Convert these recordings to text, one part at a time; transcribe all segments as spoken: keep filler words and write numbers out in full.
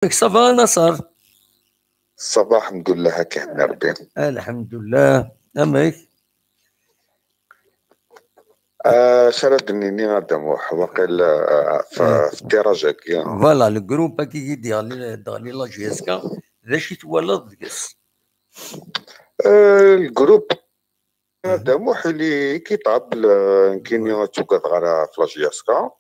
Amek ça va, Nasser? Ça va, الحمد لله, هاك يهني ربي. الحمد لله. Amek? آه، اش راه دنيني غادا موح واقيلا، آه، ف- في التيراج هكا. Voilà, le groupe كي يدي على دغني la J S K, d acu twalaḍ deg-s? آه، الجروب هذا موح اللي كي طاب ل- كاين تقاد غير في la J S K.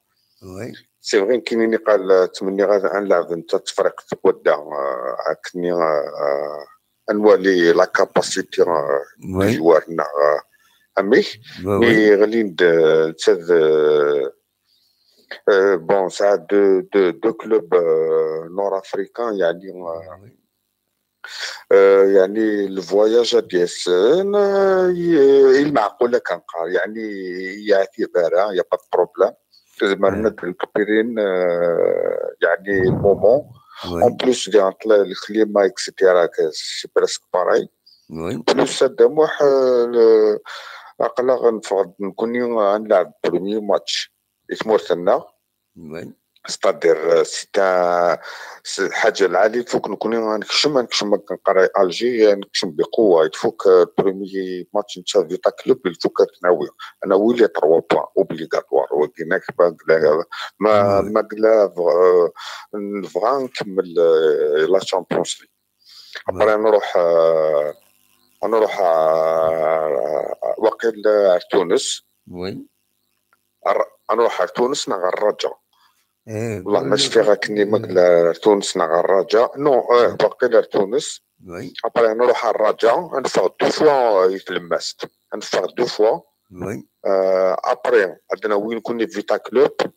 Oui. C'est vrai كاينين قال تمني غير نلعب انت تفريق تبدا، آه، هاكني، آه، انوالي la capacité، آه، Oui. جوارنا، آه، اميك Oui, مي oui. غلين د- تذ آه، bon, ça, deux, deux, deux clubs, euh, nord-africains, يعني, euh, Oui. آه، يعني le voyage ديال السن، آه، ي- المعقول كنقار، يعني, يعتبر، آه، y a pas de problème. زعما آه. الناس الكبيرين، آه، يعني, moment. Oui. En plus, ديال الكليما, et cetera, c'est presque pareil. Oui. Plus هذا موح، آه، ل- عقلا غنفرض نكوني غنلعب premier match يتمرثلنا. Oui. C'est-à-dire, c'est un, c'est حاجة العالي فوق نكوني غنكشم، غنكشم كنقرا Alger، غنكشم بقوة. يفوك premier match نتا Vita Club، يفوك تناوي. انا ويلي trois points obligatoire. وقلنا ما قلا، ما, Oui. ما قلا، آه، نبغى نكمل، آه، la Champions League. Après نروح، آه، نروح، آه، واقيلا تونس. Oui. الر- نروح تونس نغ الرجاء. إيه، والله ما قول- شفيغ كني ما قلا تونس نغ الرجاء. Non, آه، واقيلا تونس. Oui. Après نروح الرجاء، نفغ deux fois يتلمست. نفغ deux fois. Oui. آه، après عندنا وين كوني Vita Club.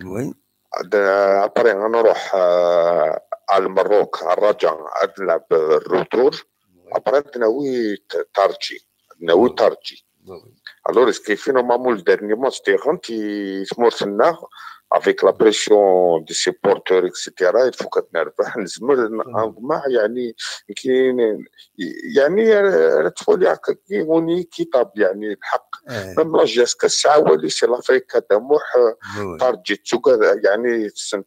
Oui. عندنا après نروح، آه، على المروك، على الرجاء، عاد نلعب الروتور. Après عندنا وي ت- ترجي. عندنا وي ترجي. Oui. Alors, كيفين normalement le dernier match تيغنت يتمرثلنا avec la pression des supporters, et cetera. Il faut كتنربح، نزمر، نطمع، يعني, كاين، يعني, راه تقول لي هكا كي غوني كي طاب، يعني, الحق. إيه. Même la J S K الساعة والي c'est l'Afrique هذا موح، Oui, oui. ترجي تسوق، يعني, تسن-،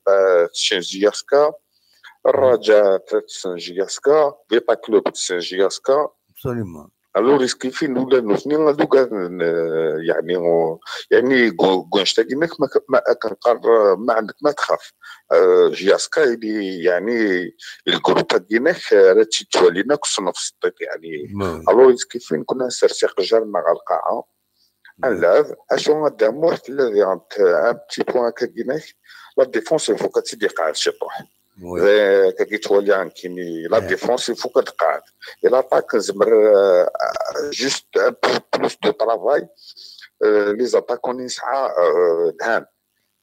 تسن J S K، الرجاء تسن J S K، Vita Club تسن J S K. Absolument. Alors, كيفين ولا نوثني غادو كان، آه، يعني, و- يعني, كو-، كونش تاكينك ما ك-، ما كنقر، ما عندك ما تخاف. آه، J S K اللي, يعني, الجروب تاكينك، آه، راه تيتوالينا كسنا في السطيط، يعني. Oui. Alors, كيفين كنا نسرسي قجرنا على القاعة. نلعب، اشو غندا موح الذي غنت، un petit point كاكينك. La défense, il faut كتدي قاعد شي طوح. Oui. غير كي تولي عن كيني la آه. Défense, il faut كتقعد. Et l'attaque نزمر, آه، juste un peu plus de travail. آه، les attaquants نسعى, آه، دهان.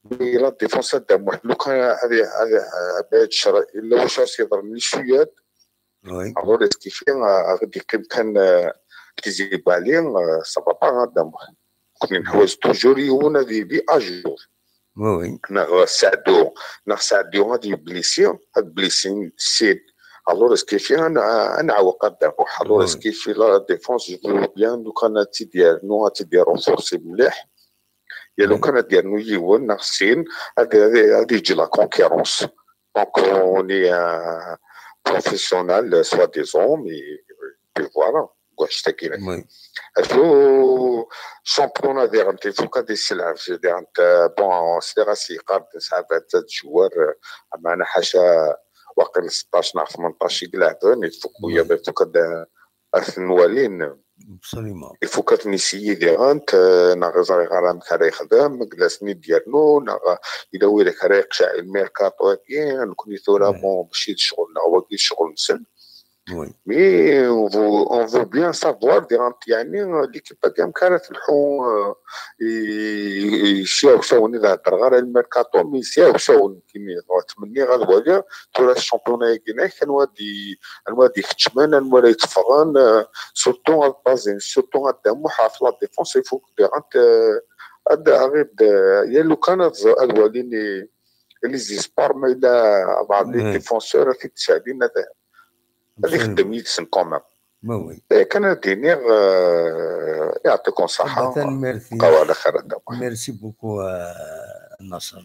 Mais la défense هذا موح. لو كان هذه، هذه، آه، بعد الشر، الا واش راه سيضرني شويه. Oui. Alors, كيفين، آه، غادي يقيم كان, آه، كيزيبالي, آه، ça va pas هذا موح. كنا نحواز toujours يونا دي, دي à jour. Oui, oui. نغ سعدو، نغ سعدو غادي يبليسي، هاد بليسي سين. Alors, كيفين انا, انا عوق هذا موح. Alors, Oui. كيفين la défense, je veux bien, لو كان تيدير نو تيدير renforcer مليح. يا لو Oui. كان دير نو يون نغ سين، هادي, هادي, هادي يجي la concurrence. Donc, on est, euh, professionnel, soi-disant, mais puis voilà, واش تاكينا. Oui. شو championnat ديال انت فوق هذه السلعه في ديال انت؟ Bon, c'est vrai, c'est قاعد ساعات تجوار, اما انا حاشا واقيلا ستاش ناع ثمنطاش يقلعتوني فوق ويا Oui. فوق هذا الثنوالين. Absolument. Il faut كتني سيدي غانت ناغي زري غرام كاري خدام جلسني ديالو ناغ. الا ويلك رايق شاعل ميركاتو كي نكون ثورا Oui. مو ماشي شغل ناغ وكي شغل نسل. Oui. Mais on veut, on veut bien savoir دي غانت, يعني, l'équipe كام كانت الحو, آه، ي- ي- يشاو شاوني لا هضر غير الميركاتو, mais يشاو شاون كيما تمني غير وليا تورا الشامبيون كينا كان وادي, كان وادي كتشمان, كان ولا يتفغن, آه، surtout هاد البازين, surtout هاد الدعم وحا في la défense, il faut que دي غانت, آه، هاد غير د-, يا لو كان هاد الز-، هاد وليني les espoirs, ما الا بعض les Oui. défenseurs في التسعدين هذا, هذا Absolument. يخدم يتسن quand même. Oui, oui. إيه, كان دينيغ, آه، يعطيكم الصحة. Merci. بقاو على خير. Merci beaucoup, آه، ناصر.